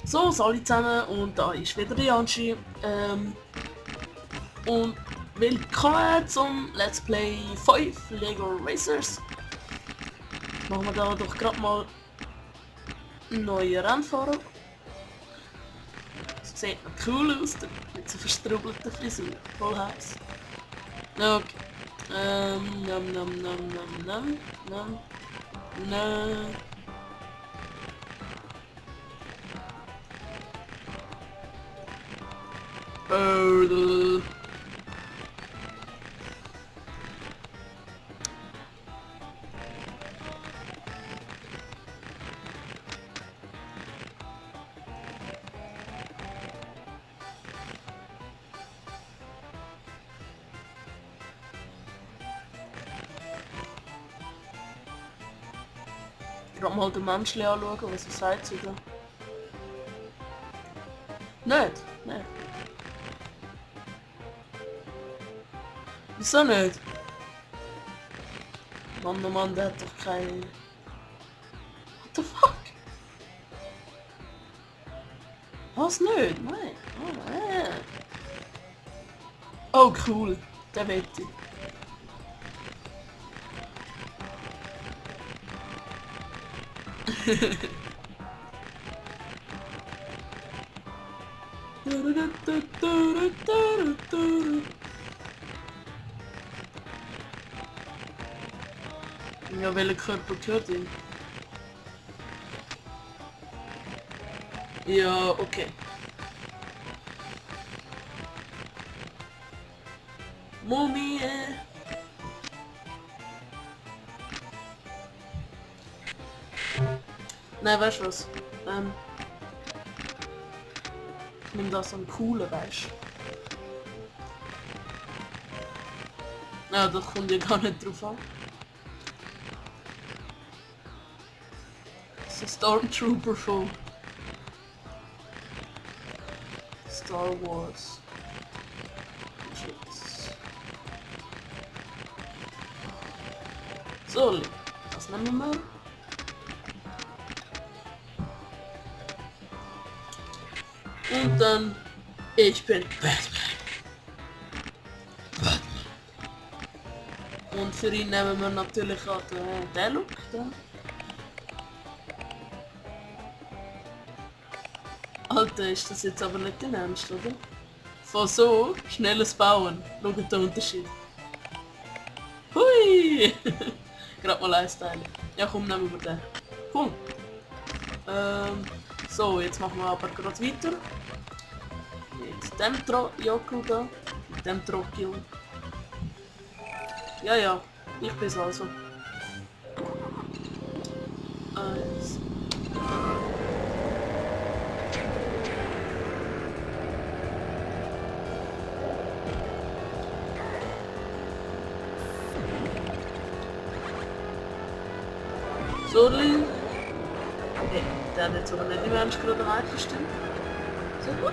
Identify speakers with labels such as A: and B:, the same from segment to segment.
A: So, alle zusammen und da ist wieder der Janshi. Und willkommen zum Let's Play 5 Lego Racers. Machen wir da doch gerade mal einen neuen Rennfahrer. Das sieht noch cool aus, mit so verstrubelter Frisur, voll heiß. Okay. Nam. Gerade mal den Menschen anschauen, was er sagt zu dir. Nicht? Nein. Wieso nicht? Mann, oh Mann, der hat doch keine... What the fuck? Was nicht? Nein. Oh, oh cool, der wette ich. Ja, welcher Körper gehört ihm? Ja, okay. Mumie! Nein, weißt du was? Ich nehme das an coolen, weißt du? Ja, das kommt ja gar nicht drauf an. Das ist ein Stormtrooper von Star Wars. So, was nehmen wir? Und dann, ich bin Batman. Und für ihn nehmen wir natürlich auch den Look. Den. Alter, ist das jetzt aber nicht dein Ernst, oder? Von so schnelles Bauen. Schaut den Unterschied. Hui! Gerade mal ein Teil. Ja komm, nehmen wir den. Cool. So, jetzt machen wir aber gerade weiter. Mit dem Jokel da. Mit dem Trokil. Ja, ich bin's also. Eins. Sorry. Nee, der hat jetzt aber nicht im Ernst gerade reingestimmt. So gut.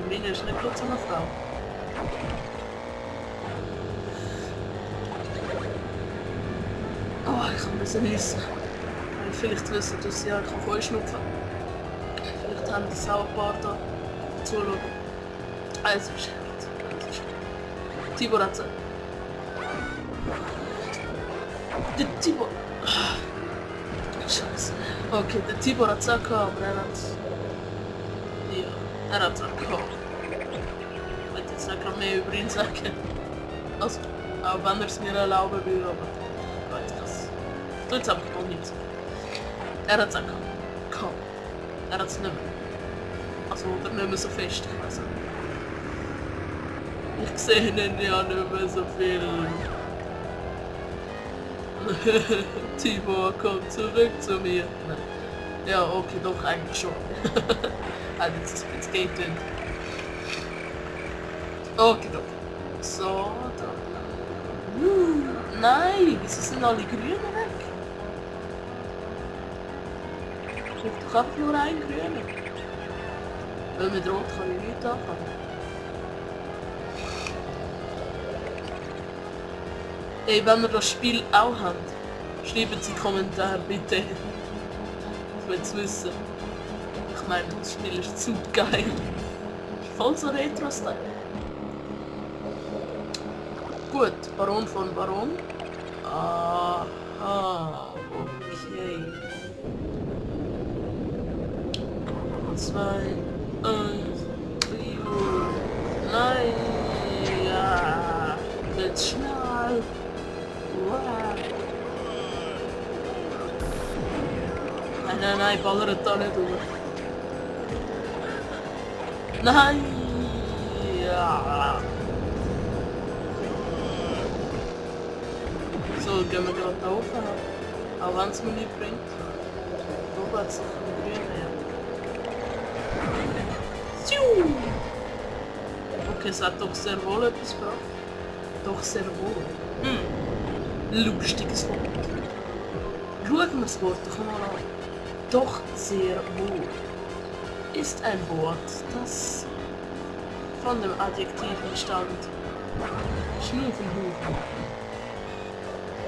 A: Meine ist nicht gerade so eine Frau. Oh, ich kann ein bisschen niesen. Vielleicht wissen dass ja, ich kann voll schnupfen. Vielleicht haben das auch ein paar da zuschauen. Also ist gut. Tibor hat es. Der Tibor. Scheiße. Okay, der Tibor hat es auch gehabt, aber er hat... Ja, er hat es auch gehabt. Ich will jetzt nicht gerade mehr über ihn sagen. Also, auch wenn er es mir erlauben will, aber... Ich weiß das. Du jetzt einfach mal nichts. Er hat es auch gehabt. Er hat es nicht mehr. Also, oder nicht mehr so fest, ich weiß nicht. Ich sehe ihn ja nicht mehr so viel. Tibor, komm zurück zu mir. Nein. Ja, okay, doch, eigentlich schon. Also jetzt geht es. Okay, doch. So, da. Nein, wieso sind alle Grünen weg? Ich habe doch einfach nur einen Grünen. Weil mit Rot kann ich nichts anfangen. Ey, wenn ihr das Spiel auch habt, schreibt in die Kommentare bitte. Ich will es wissen. Ich meine, das Spiel ist zu geil. Voll so Retro-Style. Gut, Baron von Baron. Aha, okay. 2, 1, Trio. Nein, ja, wird schnell. Wow. Nein, ballert da nicht durch. Nein, ja. So, gehen wir gerade da hoch. Auch wenn es mir nicht bringt. Oben hat es noch ein Grün, ja. Okay, es hat doch sehr wohl etwas gebracht. Doch sehr wohl. Lustiges Wort. Schauen wir das Wort doch mal an. Doch sehr wohl. Ist ein Wort, das von dem Adjektiv entstand. Schnufenhufen.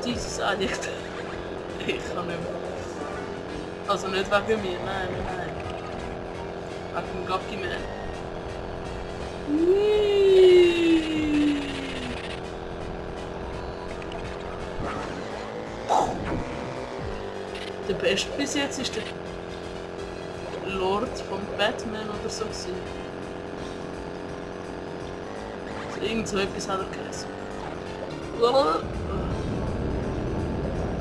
A: Dieses Adjektiv. Ich kann nicht mehr. Also nicht wegen mir, nein. Wegen dem Gacki-Man. Der Beste bis jetzt ist der Lord von Batman oder so gewesen. Also irgend so etwas hat er geheißen.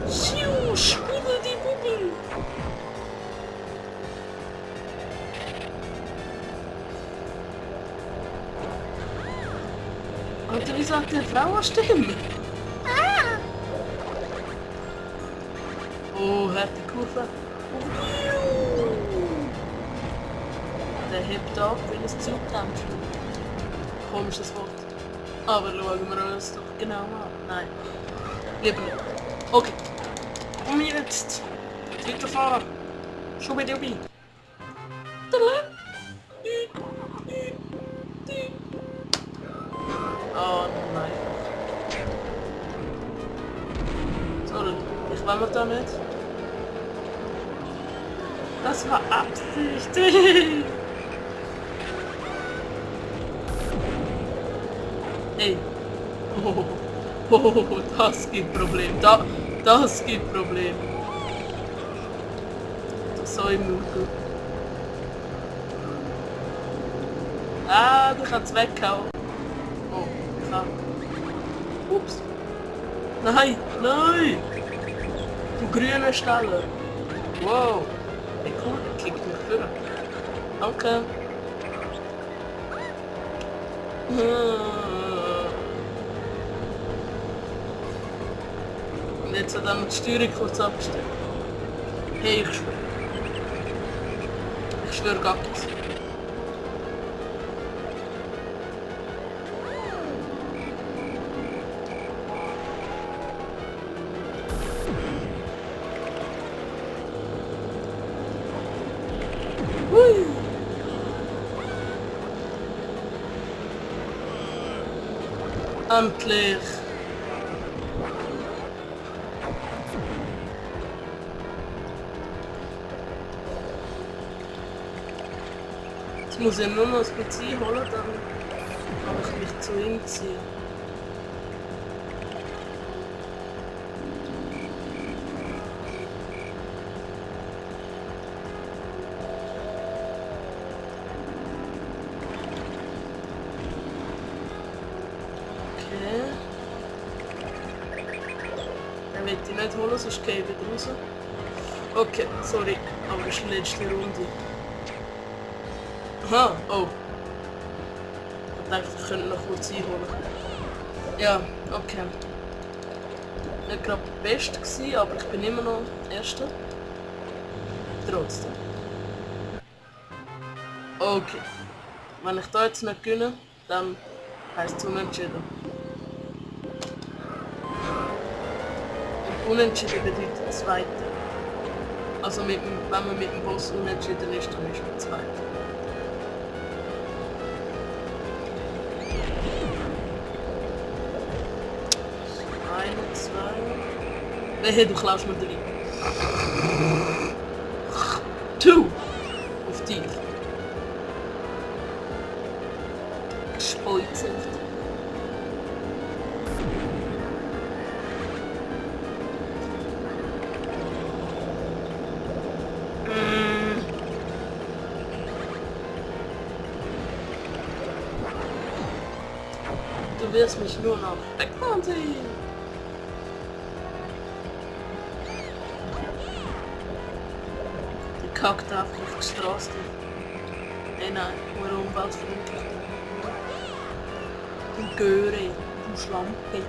A: Schiu, schwubbel die Bubbel! Alter, wie sagt der Frauenstimme? Oh, harte Kurve. Der hebt ab, weil es zugdämpft. Komisches Wort. Aber schauen wir uns doch genau an. Nein. Lieber nicht. Okay. Und wir jetzt weiterfahren. Schubidubi. Oh nein. Sorry, ich will mir da nicht. Das war Absicht. Hey. Oh, das gibt Problem. Das gibt Problem. Das soll im Mund gut. Ah, du kannst weghauen. Oh, klar. Ups. Nein. Du grüne Stelle. Wow. Hey, cool, der kickt mich durch. Danke. Und jetzt hat er die Steuerung kurz abgestellt. Hey, ich schwöre. Ich schwöre gar nichts. Hui. Endlich! Jetzt muss ich nur noch das PC holen, dann kann ich mich zu ihm ziehen. Den will ich nicht holen, sonst gehe ich wieder raus. Okay, sorry, aber das ist die letzte Runde. Aha, oh. Ich dachte, ich könnte noch kurz einholen. Ja, okay. Nicht gerade der Beste gewesen, aber ich bin immer noch Erster. Trotzdem. Okay. Wenn ich da jetzt nicht gewinne, dann heisst es unentschieden. Und unentschieden bedeutet Zweiter. Also wenn man mit dem Boss unentschieden ist, dann ist man Zweiter. Eine, zwei... Wehe, du klaust mir rein. Du wirst mich nur noch wegfahren sehen. Der kackt einfach auf die Straße. Nein, nur umweltfreundlich. Du Göre, du Schlampe.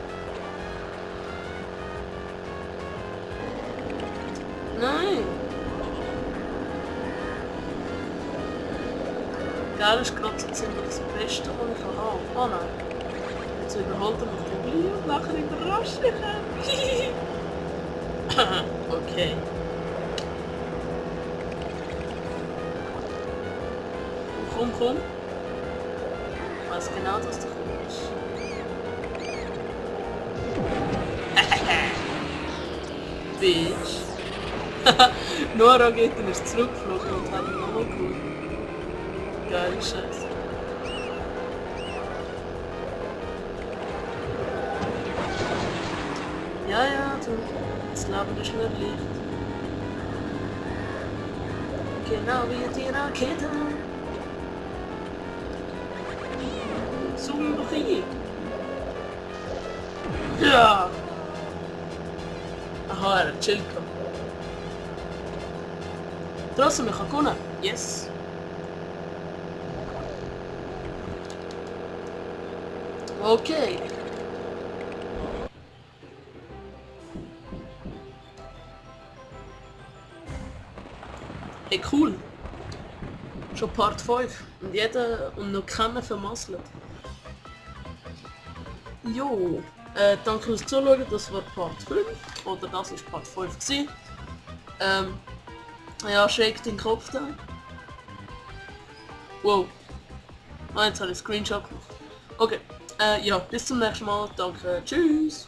A: Nein! Gell ist gerade so ziemlich das Beste, was ich habe. Oh nein. Jetzt überholt er mich gleich und nachher überrascht mich. Okay. Komm. Ich weiß genau, dass du kommst. Bitch. Nora geht dann ist zurückgeflogen und hat ihn nochmal geholt. Geile Scheiße. Ja, du. Das Leben ist nicht leicht. Genau wie die Rakete. Zoom doch hier. Ja. Aha, er hat chillt. Trotzdem, ich kann gewonnen. Yes. Okay. Hey, cool. Schon Part 5. Und noch keiner vermasselt. Jo. Danke fürs Zuschauen. Das war Part 5. Oder das ist Part 5 gewesen. Ja, shake den Kopf da. Wow. Ah, jetzt habe ich einen Screenshot gemacht. Okay. Ja, bis zum nächsten Mal. Danke. Tschüss.